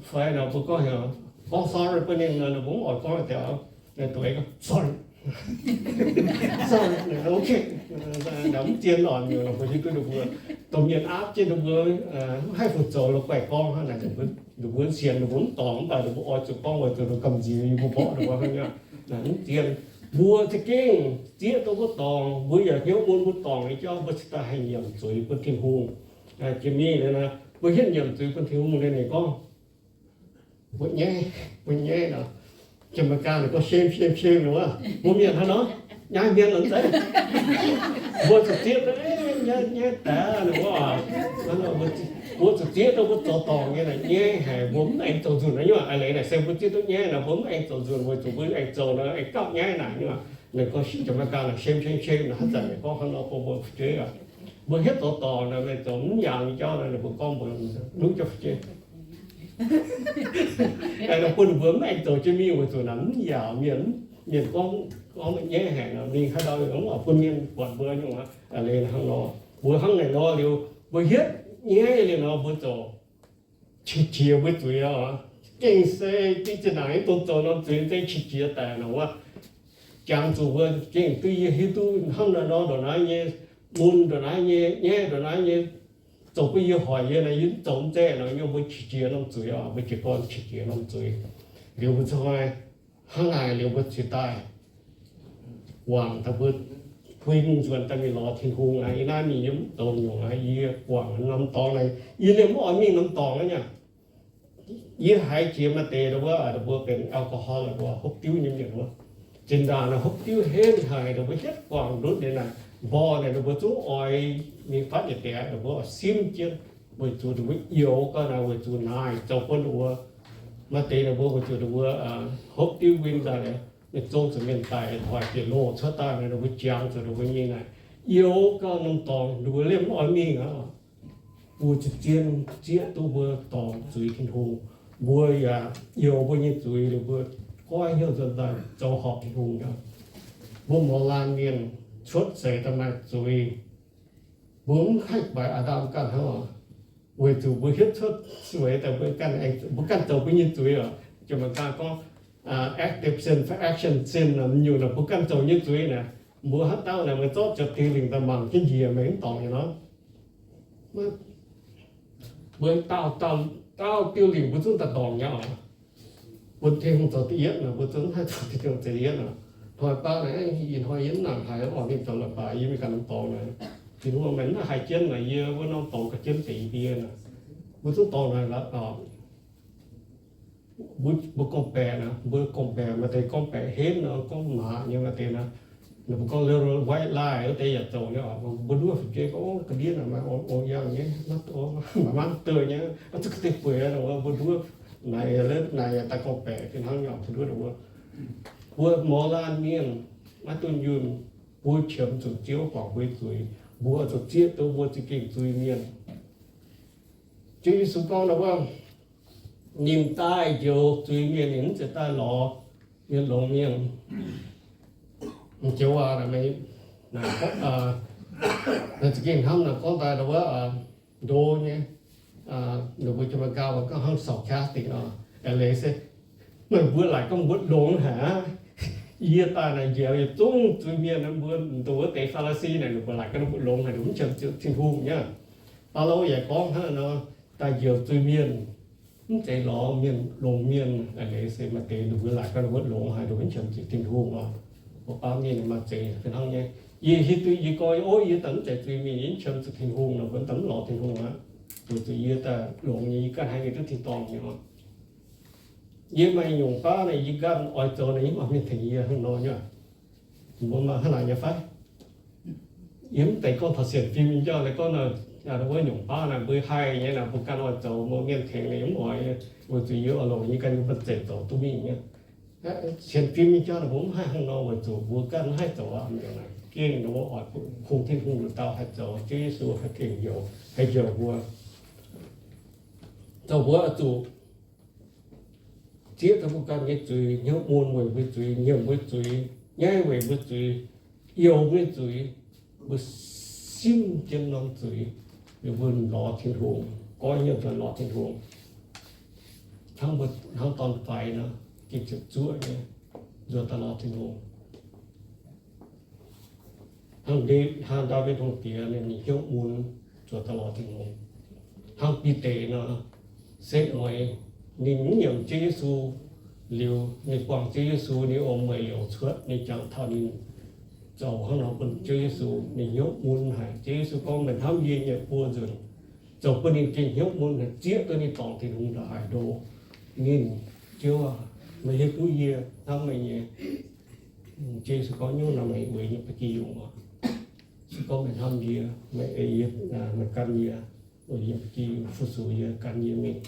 fai nor mbuo gorngv heuc, gorngv sorry bun ninh nor, ninh mbuo mv oix gorngv deix, naaiv duqv sorry, sorry, okay, naaiv mv zien lorqc nyungc, ninh mbuo hiuv duqv ninh mbuo, domh mienh aapv jienv ninh mbuo mv haih fu zoux la'guaih gorngv hnangv naaic, ninh mbuo sienx ninh mbuo mv dorngc mv baac ninh mbuo oix zuqc gorngv weic zuqc ninh gamh nziex yie mbuo mborqv ninh mbuo hnangv nyei. Naaiv mv zien. Mbuo za'gengh zieqv duqv mbuo dorngc, mbuo yaac hnyouv mun mbuo dorngc nyei jauv, mbuo cingx daaih haih nyiemc zuiz bun Tin-Hungh. Jiex mingh naaiv, mbuo hietv nyiemc zuiz bun Tin-Hungh liuz ninh gorngv, mbuo nyaiv, mbuo nyaiv nor, Janx-Meih-Gaa ninh gorngv shame, shame, shame nor wuov, mbuo mienh hnangv nor, nyaiv mienh nor zeiz. Mbuo zuqc zieqv, nyaiv, nyaiv daaih nor wuov, mbuo zuqc zieqv duqv mbuo zoux dorngc nyei naaic nyaiv haic, mbuo mv aengx zoux nzunc naaiv nyungc. A'leiz naaic se mbuo zieqv duqv nyaiv naaic, mbuo mv aengx zoux nzunc, weic zuqc mbuo aengx zoux nor aengx gapv nyaiv naaic nyungc. Ninh gorngv Janx-Meih-Gaa naaic shame, shame, shame nor, haaix zanc ninh gorngv hnangv nor bun mbuo fu'jueiv aqv. Mbuo hietv zoux dorngc nor, mienh zoux mv yaangh nyei jauv nor, ninh mbuo gorngv mbuo nuqv jauv fu'jueiv. Aengx nor bun ninh mbuo mv aengx zoux jienv mingh weic zuqc naaic mv yaauc mienh, mienh gorngv, gorngv nyaiv haic nor, mingh haaix ndau mv oix bun mienh buatc mbuo nyungc aqv. A'leiz hnangv nor, mbuo hnangv naaic nor liuz, mbuo hietv nyaiv liuz nor, mbuo ziouc qiex jiez mbuo zuiz aqv. Gengh se diqv zinh ndaangc yie dongh zoux norm zuiz se qiex jiez daic nor wuov. Jangx zuqc mbuo gengh duqv yie hiuv duqv hnangv naaiv nor ndongc naaiv nyei mun, ndongc naaiv nyei nyaiv, ndongc naaiv nyei zoux bun yie hoic yie naaic, yie mv zoux mv zeiz nor, yie mbuo qiex jiez norm zuiz oc, mbuo jiez gorn qiex jiez norm zuiz. Liuz mbuo zungv hnangv naaic liuz mbuo ziouc daaih guangc daaih mbuo huin nzuonx daaih mingh lorz Tin-Hungh aqv. Yie naaiv mingh yie mv zoux nyungc aqv, yie guangc norm dorngx naaic, yie liemh mv oix mingh norm dorngx aqv nyei. Yie haiz jiex maaih deix wuov, mbuo benx alcohol, mbuo hopv diuv nyei mienh wuov, zinh ndaangc naaic hopv diuv henv haic, mbuo hietv guangc ndutv ninh naaic, mborqv naaic, mbuo zungv oix mingh fatv yietc deix, mbuo oix simv jienv, weic zuqc mbuo youx gau naaic weic zuqc naaic zoux bun mbuo maaih deix mbuo weic zuqc mbuo hopv diuv win daaih, ninh zong zuqc mienh daic hoic bieqc loh cuotv daaih, mbuo jangx zuqc mbuo nyei naaic, youx gau norm dorngx, mbuo liemh mv oix mingh aqv. Mbuo zien-zien zieqv duqv mbuo dorngc zuiz Tin-Hungh. Mbuo yaac youx mbuo nyei zuiz, mbuo goiv hnyouv nzuonx daaih zoux horpc Tin-Hungh aqv. Mbuo mouz laanh mienh cuotv seix daaih maaih zuiz, mbuo mv haih baaix Aa^ndam ganh hnangv oc. Weic zuqc mbuo hietv cuotv seix daaih mbuo ganh zoux mbuo nyei zuiz oc. Jiex maaih ganh gorngv active sin fai action sin, nyungc naaic mbuo ganh zoux nyei zuiz naaic, mbuo haaix dauh naaic meih zorqv ziepc diuh lingc daaih mangc jienv njiec meih mv dorngc nyei nor. Mbuo dauh dauh diuh lingc mbuo zungv daaih dorngc nyei oc. Bun Tin-Hungh zoux da'yietv nor, mbuo zungv haih zoux Tin-Hungh da'yietv nor. Hnoi baav naaic, ih hnoi yie mv nangc haiz oc, ninh zoux leiz-baaix yie mingh ganh norm dorngx naaic, Tin-Hungh meih mv haih jienv naaic, yie wuov norm dorngx gauh jienv deix ndie naaic. Mbuo zungv dorngc naaic lorqc. Mbuo gorngv-baeqc naaic, mbuo gorngv-baeqc maaih deix gorngv-baeqc henv nor, gorngv maac nyei maaih deix naaic, ninh mbuo gorngv little white lie wuov deix yaac zoux nyei oc. Mbuo nduov fu'jueiv gorngv, ga'ndiev naaic maaih ong-yangh nyei, maaih mangv deix nyei, zuqc ga'deix bueix nor, mbuo nduov naaic, naaic yaac daaih gorngv-baeqc fih hnangv nyei oc. Mbuo mouz laanh mienh maiv dunh yunh, mbuo qiemx zuqc Ziouv guangc mbuo nyei zuiz. Mbuo zuqc zieqv duqv mbuo za'gengh zuiz mienh. Ziouv Yesu gorngv nor wuov, ninh daaih njoux zuiz mienh, ninh mv zeiz daaih lorz mienh longx mienh. Joux aac, naaic za'gengh hnamv naaic gorngv daaih wuov, ndo nyei, ninh mbuo jiex maaih gauh gorngv hnangv sarcastic nor, leiz se meih mbuo laaic gorngv mbuo longx haic aqv. Yie daaih naaic njoux yietc zungv zuiz mienh, mbuo nduqc wuov deix Faa^li^si naaic, ninh mbuo laaic gorngv mbuo longx haic, mv qiemx zuqc Tin-Hungh nyei. Baulo yaac gorngv hnangv nor, daaih njoux zuiz mienh, mv zeiz lorz mienh longx mienh, leiz se maaih deix ninh mbuo laaic gorngv mbuo longx haic, mv qiemx zuqc Tin-Hungh oc. Mbuo baamh mienh maaih zeix fih hnangv nyei. Yie hiuv duqv yie gorngv, o, yie daaih mv zeiz zuiz mienh, yie mv qiemx zuqc Tin-Hungh nor, mbuo daaih mv lorz Tin-Hungh aqv. Weic zuqc yie daaih longx nyei, yie ganh haih mingh duqv tin-dorngh nyei oc. Yie maaih nyungc baav naaic yie ganh oix zoux naaic, yie mv oix mienh tengx yie hnangv nor nyei. Mbuo maaih hnangv naaic nyei fai? Yie mv deix gorngv taux sienx fim nyei jauv, gorngv naaic wuov nyungc baav naaic mbuo haih nyei naaic, mbuo ganh oix zoux, mbuo mienh tengx naaic yie mv oix. Weic zuqc yie oix longc yie ganh nyei mbu'ziex zoux duqv mingh nyei. Sienx fim nyei jauv naaic mbuo mv haih hnangv nor, weic zuqc mbuo ganh mv haih zoux aqv. Gengh nor mbuo oix Tin-Hungh, Tin-Hungh nduqc dauh haih zoux, Ziouv Yesu haih gengh heuc, haih heuc mbuo. Zoux mbuo oix zuqc zieqv duqv mbuo ganh nyei zuiz, hnyouv mun weic mbuo zuiz, nyiemc mbuo zuiz, nyaiv weic mbuo zuiz, youh mbuo zuiz, mbuo simv jienv norm zuiz, liuz mbuo lorz Tin-Hungh, goiv hnyouv nzuonx lorz Tin-Hungh. Hnangv mbuo, hnangv dorn-faix nor, gengh ziepc zuoqv nyei, nzuonx daaih lorz Tin-Hungh. Hnangv Ndaa^, hnangv Ndaawitv Hungh Diex, ninh hnyouv mun nzuonx daaih lorz Tin-Hungh. Hnangv Bide nor, setv mueiz, ninh mv nyiemc Ziouv Yesu, liuz ninh buangh Ziouv Yesu, ninh ong-mueic youc cuotv, ninh jangx taux ninh zoux hnangv nor bun Ziouv Yesu, ninh hnyouv mun haic. Ziouv Yesu gorngv, meih hnamv yie nyei buo nzunc, zoux bun ninh gengh hnyouv mun haic, zieqv duqv ninh dorngc Tin-Hungh ndongc haaix ndo. Ninh, Ziouv aac, meih hiuv duqv yie hnamv meih nyei. Ziouv Yesu gorngv, nyungc nor meih uix nyei ba'gi yungh oc. Se gorngv meih hnamv yie, meih ei yie, meih gan yie, uix nyei ba'gi yungh, fu-sux yie, gan yie mingh.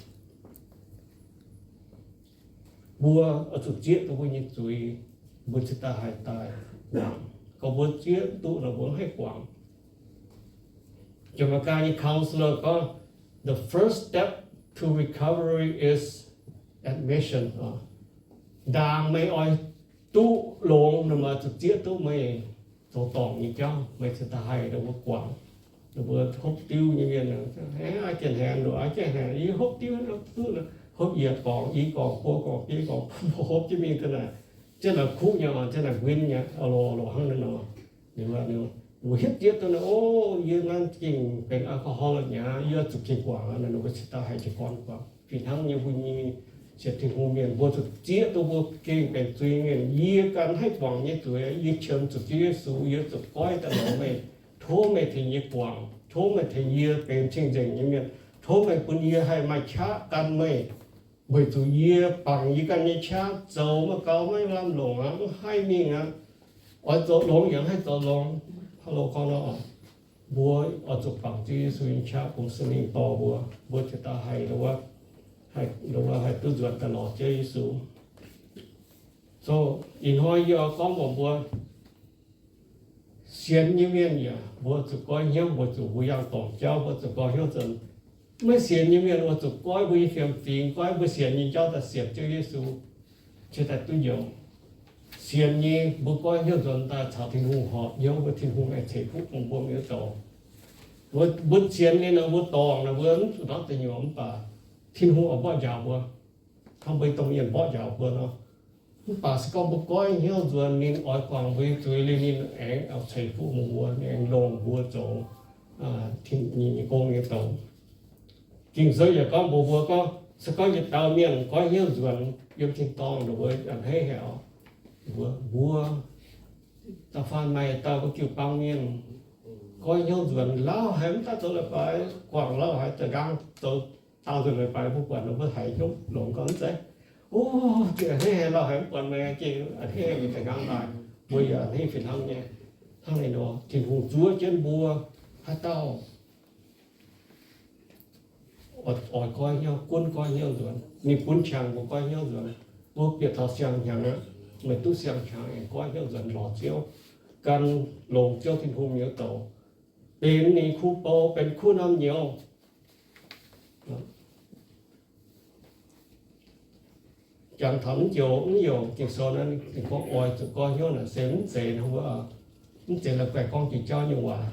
Mbuo oix zuqc zieqv duqv mbuo nyei zuiz, mbuo cingx daaih haih daaih guangc. Gorngv mbuo zieqv duqv nor, mbuo mv haih guangc. Jiex maaih ganh nyei counselor gorngv, the first step to recovery is admission. Ndaangc meih oix duqv longx, ninh mbuo zuqc zieqv duqv meih zoux dorngc nyei jauv, meih cingx daaih haih ninh mbuo guangc. Ninh mbuo hopv diuv nyei mienh, aav jienv haaix nor, aav jienv haaix, yie hopv diuv, hopv yietc gorngc, i gorngc, buo gorngc, biei gorngc, hopv jienv mingh daaih naaic, jienv naaic kuv nyei, jienv naaic nquin nyei, loz loz hnangv naaiv nor. Ninh mbuo, ninh mbuo Mbuo hietv zieqv duqv nor, o, yie naaiv gengh benx alcoholic mi'aqv, yie zuqc gengh guangc aqv. Naaiv ninh mbuo cingx daaih haih jiez gorn guangc. Fih hnangv yie mbuo nyei sienx Tin-Hungh mienh, mbuo zuqc zieqv duqv mbuo gengh benx zuiz-mienh. Yie ganh haih guangc nyei zuiz, yie qiemx zuqc Ziouv Yesu, yie zuqc goiv daaih lorz meih. Tov meih tengx yie guangc, tov meih tengx yie benx cing-nzengc nyei mienh, tov meih bun yie haih maaih qaqv gan meih. Weic zuqc yie bangc yie ganh nyei qaqv zoux maiv gaux, maiv lamh longc aqv, maiv haih mingh aqv. Oix zoux longx yaac maiv haih zoux longx. Hnangv loz gorngv nor, mbuo oix zuqc bangc Ziouv Yesu nyei qaqv bungx Singx Lingh dorh mbuo, mbuo cingx daaih haih, haih duqv nzuonx daaih lorz Ziouv Yesu. So, ih hnoi yie oix gorngv mbuox mbuo, sienx nyei mienh yaac mbuo zuqc goiv hnyouv, mbuo zuqc, mbuo yangh dorngc jauv mbuo zuqc goiv hnyouv nzuonx. Maiv sienx nyei mienh mbuo zuqc goiv mbuo nyei fiem-fingx, goiv mbuo sienx nyei jauv daaih sienx Ziouv Yesu, cingx daaih duqv njoux. Sienx nyei mbuo goiv hnyouv nzuonx daaih caux Tin-Hungh horpc hnyouv, mbuo Tin-Hungh aengx ceix fuqv bun mbuo mingh wuov douz. Mbuo, mbuo sienx nyei nor, mbuo dorngc nor, mbuo mv zuqc ndortv deic nyuoqc, mv baac Tin-Hungh oix mborqv njaaux mbuo, hnangv mbuo nyei domh mienh mborqv njaaux mbuo nor. Mv baac se gorngv mbuo goiv hnyouv nzuonx, ninh oix guangc mbuo nyei zuiz liuz, ninh aengx ceix fuqv bun mbuo, ninh aengx longc mbuo zoux Tin-Hungh nyei gong nyei douz. Ging-Sou yaac gorngv mbuox mbuo gorngv, se gorngv yietc dauh mienh goiv hnyouv nzuonx yiem tin-dorngh, ninh mbuo a'hneiv haic oc. Mbuo, mbuo da'faanh maaih dauh mbuo jiu-baang mienh goiv hnyouv nzuonx, lauh haic, mv daaih zoux leiz-baaix, guangc lauh haic, za'nqaang zoux daauh nzunc leiz-baaix, mbuo buatc nor mbuo haiz hnyouv longx gorngv, mv zeiz, o, a'hneiv haic, lauh haic, mv buatc meih, a'hneiv haic, za'nqaang daaih. Mbuo yaac a'hneiv fih hnangv nyei. Hnangv naaiv nor, Tin-Hungh zuov jienv mbuo haaix dauh oix goiv hnyouv, gunv goiv hnyouv nzuonx. Ninh gunv qangx mbuo goiv hnyouv nzuonx. Mbuo bieqc taux siang-hnyangx aqv, meih duqv siang-hnyangx aengx goiv hnyouv nzuonx lorz Ziouv, gan longx Ziouv Tin-Hungh nyei douz, benx ninh kuv bou, benx kuv norm nyouz. Jangx taux mv joux, mv joux Ging-Sou naaiv ninh gorngv oix zuqc goiv hnyouv naaic se mv zeiz, mv zeiz la'guaih gorngv jiex jauv nyei waac.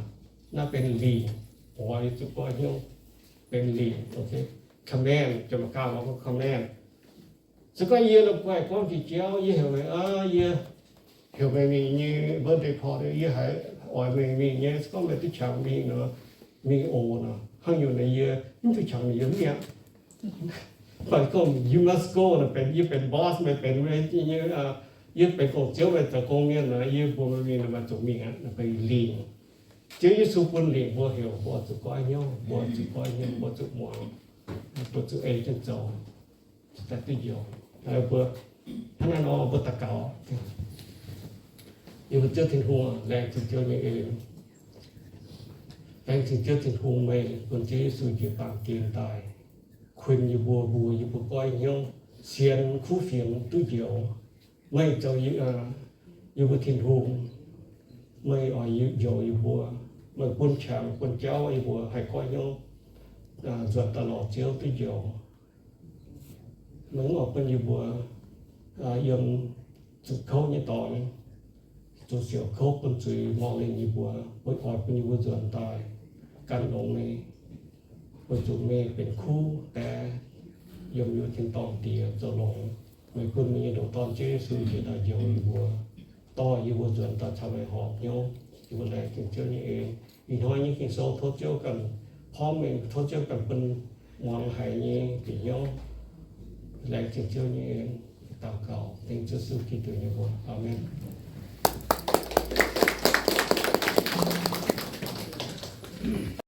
Naaiv benx lingc, oix zuqc goiv hnyouv, benx lingc. Command, Janx-Meigaa gorngv command. Se gorngv yie la'guaih gorngv jiex jauv, yie heuc meih, yie heuc meih mingh nyei birthday party, yie haiz oix meih mingh nyei, se gorngv meih duqv qangx mingh nor, mingh oc nor. Hnangv nyungc naaic yie mv duqv qangx mingh yie mv mi'aqv. Mv baac gorngv you must go nor, benx yie benx boss, meih benx nyei, yie benx gong-ziouv, meih zoux gong mienh nor, yie mbuox meih mingh nor, meih zuqc mingh aqv. Naaiv benx lingc. Ziouv Yesu bun lingc mbuo heuc mbuo zuqc goiv hnyouv, mbuo zuqc goiv hnyouv, mbuo zuqc muangx, mbuo zuqc ei jienv zoux, daaih duqv njoux. Mbuo hnangv naaiv nor mbuo daux gaux. Yie mbuo Ziouv Tin-Hungh, laengz zingh Ziouv nyei en. Laengz zingh Ziouv Tin-Hungh, meih bun Ziouv Yesu njiec baamh gen daaih, kuinx yie mbuo, mbuox yie mbuo goiv hnyouv, sienx kuv fienx duqv njoux. Meih zoux yie mbuo Tin-Hungh, meih oix njoux yie mbuo, meih bun qangx bun jauv yie mbuo haih goiv hnyouv nzuonx daaih lorz Ziouv duqv njoux. Meih mv oix bun yie mbuo yiem zuqc kouv nyei dorngx, zuqc siouc kouv bun zuiz morngh lingh yie mbuo, mbuo oix bun yie mbuo nzuonx daaih gan longx meih, weic zuqc meih benx kuv dae yiem yie mbuo tin-dorngh Diex zoux longx. Meih bun meih nyei ndoqc Dorn Ziouv Yesu njiec daaih njoux yie mbuo, dorh yie mbuo nzuonx daaih caux meih horpc hnyouv. Yie mbuo laengz zingh Ziouv nyei en. Ih hnoi nyei Ging-Sou tov Ziouv ganh porv mengh, tov Ziouv ganh bun muangx haiz nyei bieqc hnyouv. Laengz zingh Ziouv nyei en. Daux gaux dengv Ziouv Yesu Giduc nyei mbuox. Aamen.